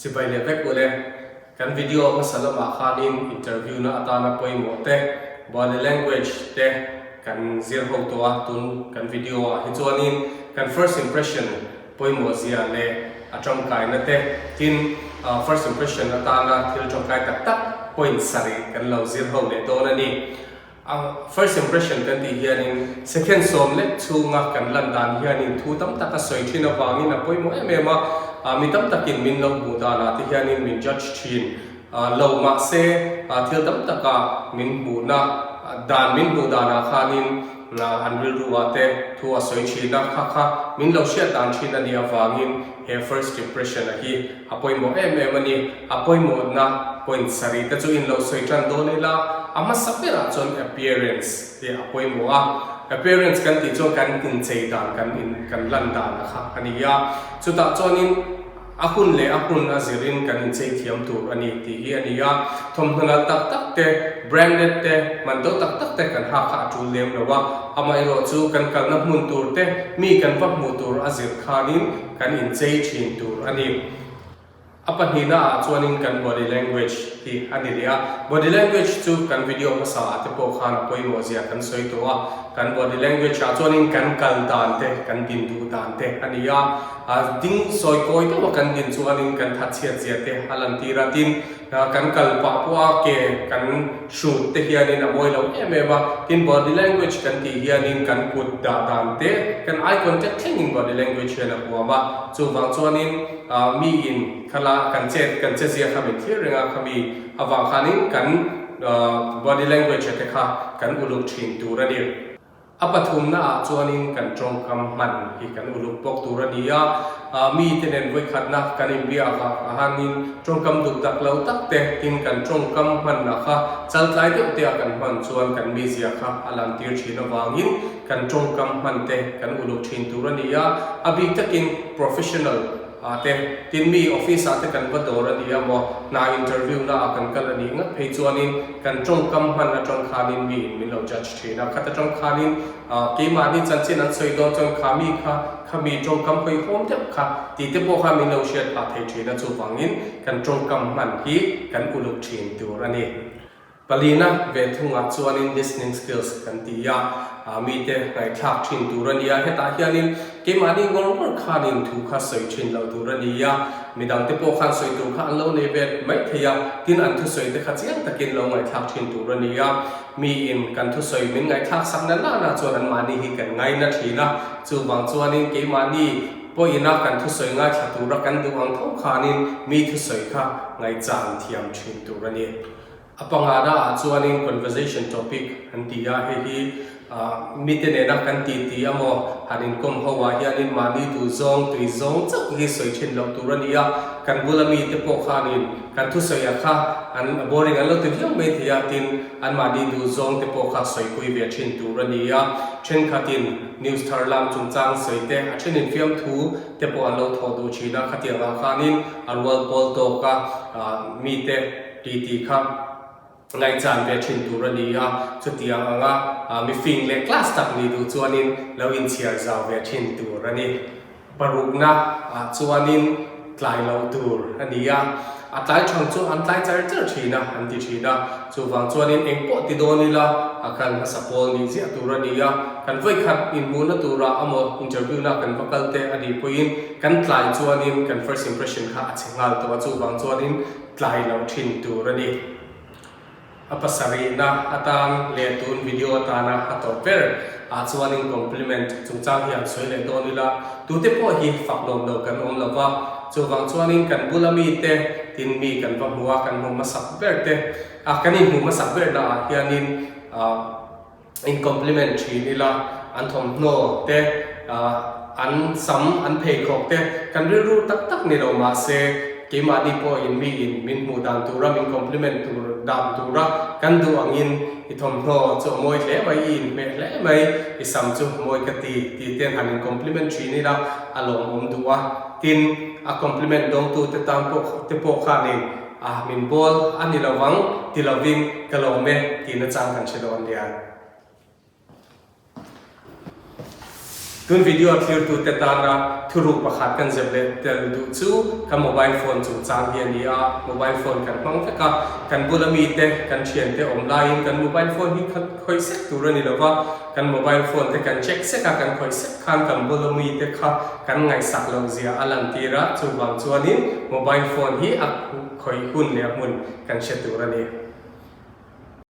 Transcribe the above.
Chibai leh vek ule, kan video hmasa lamah khanin interview na atana pawimawh te, body language te kan zir ho tawh a, tun kan video ah hi chuanin kan first impression pawimawh zia leh a tangkaina te, tin first impression atana thil tangkai tak tak point sarih kan lo zir ho leh dawn a ni. A first impression kan tih hianin second sawm lek chhunga kan lan dan hianin thu tam tak a sawi thin avangin a pawimawh em em a, mi tam takin min lo hmuh danah te hianin min judge thin lo mahse thil tam taka min hmuhna dan min hmuh danah khanin an rilru ah te thu a sawi thin a, kha kha min lo hriat dan thin a nih avangin he first impression a hi A pawimawh em em a ni. A pawimawhna point sarih te chu in lo sawi tan dawn ila, a hmasa berah chuan appearance hi a pawimawh a. Appearance kan tih chuan kan inchei dan, kan in kan lan dan a kha a ni a. Chutah chuanin a hun leh a hmun a zirin kan inchei thiam tur a ni tih hi a ni a. Thawmhnaw nalh tak tak te, branded te, man to tak tak te kan hak kha a tul lem lo a. Amaherawh chu kan kalna hmun tur te, mi kan va hmuh tur a zir khanin, Kan inchei thin tur a ni. A pahnihna ah chuanin kan body language hi a ni leh a. Body language chu kan video hmasa ah te pawh khan a pawimawh zia kan sawi tawh a. Kan body language ah chuanin kan kal dan te, kan din duh dan te a ni a. Ding sawi kawi deuh a kan din chuanin kan thatchhiat zia te a lantir a. Tin, Kan kal pah pawh a ke kan hrut te hianin a mawi lo em em a, tin body language kan tih hianin kan kut dah dan te, kan eye contact thlengin body language hian a huam a, chuvang chuanin mi in khala kan chet kan che zia kha min thlir reng a, khami avang khanin kan body language te kha kan uluk thin tur a ni. A pathumna ah chuanin kan tawngkam hman hi kan uluk bawk tur a ni a, mite nen vawikhatna kan inbiak ah ahanin tawngkam duk dak lo tak te tin kan tawngkam hmanna kha chaltlai deuh te a kan hman chuan kan mizia kha a lantir thin avangin kan tawngkam hman te kan uluk thin tur a ni a, a bik takin professional ah te tin mi office ah te kan va dawr a ni a maw hna interview na ah kan kal a nih ngat phei chuanin kan tawngkam hman atang khanin mi in min lo judge thin a, khat atang khanin keimahni chanchin an sawi dawn chuan kha mi kha khami tawngkam hawihhawm deuh kha tih te pawh kha min lo hriat phah thei thin a, chuvangin kan tawngkam hman hi kan uluk thin tur a ni. Palina ve thungah chuanin listening skills kan ti a, mite ngaihthlak thin tur a ni a, hetah hianin keimahni ngawr ngawr khanin thu kha sawi thin lo tur a ni a, midangte pawh khan sawi tur kha an lo nei ve mai thei a, tin an thusawi te kha chiang takin lo ngaihthlak thin tur a ni a, miin kan thusawi min ngaihthlak sak na nana chuan anmahni hi kan ngaina thin a, chuvang chuanin keimahni pawhina kan thusawi ngaithla tura kan duh ang tho khanin mi thusawi kha ngaihchan thiam thin tur a ni. A pangana ah chuanin conversation topic an ti a, hei hi mite nena kan titi amaw han inkawm ho ah hianin mahni duh zawng, tui zawng chauh hi sawi thin loh tur a ni a, kan bula mite pawh khanin kan thusawi ah kha an boring an lo ti viau mai thei a, tin an mahni duh zawng te pawh kha sawipui ve thin tur a ni a, thenkhatin news thar lam chungchang sawi te, a thenin fiamthu te pawh an lo thawh duh thin a, khatiang ah khanin a rual pawl tawk a mite. Titi kha ngaihchan ve thin tur a ni a, chutiang anga mifing leh class tak nih duh chuanin lo inchhiar zau ve thin tur a ni. Parukna ah chuanin tlai loh tur a ni a, a tlai thang chu an tlai char char thin a an ti thin a, chuvang chuanin engpawh ti dawn ila a kal hmasa pawl nih ziah tur a ni a, kan vawikhat inhmuhna turah amaw interview na kan va kal te a nih pawhin kan tlai chuanin kan first impression kha a chhe nghal tawh a, chuvang chuanin tlai lo thin tur a ni. A pasarihna atan leh tun video atana a tawp ber ah chuanin compliment chungchang hi han sawi leh dawn ila, tute pawh hi fak lawm lo kan awm lo va, chuvang chuanin kan bula mite tin mi kan va hmu a, kan hmu hmasak ber te ah kan inhmu hmasak berna ah hianin ah In compliment thin ila, an thawmhnaw te, an sam, an pheikhawk te kan rilru tak tak ni lo mahse keimahni pawhin mi in min hmuh dan tura min compliment tur dan tura kan duh angin i thawmhnaw chu a mawi hle mai, i inhmeh hle mai, i sam chu mawi ka ti tih ten han in compliment thin ila a lawmawm duh a, tin a compliment dawngtu te tan pawh te pawh khanin A min bawl a ni lo vang ti lovin ka lawm e tih nachang kan hre dawn nia. Tun video thlirtute tana thuruk pakhat kan zep leh tel duh chu kan mobile phone chungchang hi a ni a. Mobile phone kan hmang vek a, kan bula mite, kan thiante awm laiin kan mobile phone hi khan khawih sek tur a ni lo va, kan mobile phone te kan check sek a, kan khawih sek khan kan bula mite kha kan ngaihsak loh zia a lantir a, chuvang chuanin mobile phone hi a khawih hun leh a hmun kan hre tur a ni.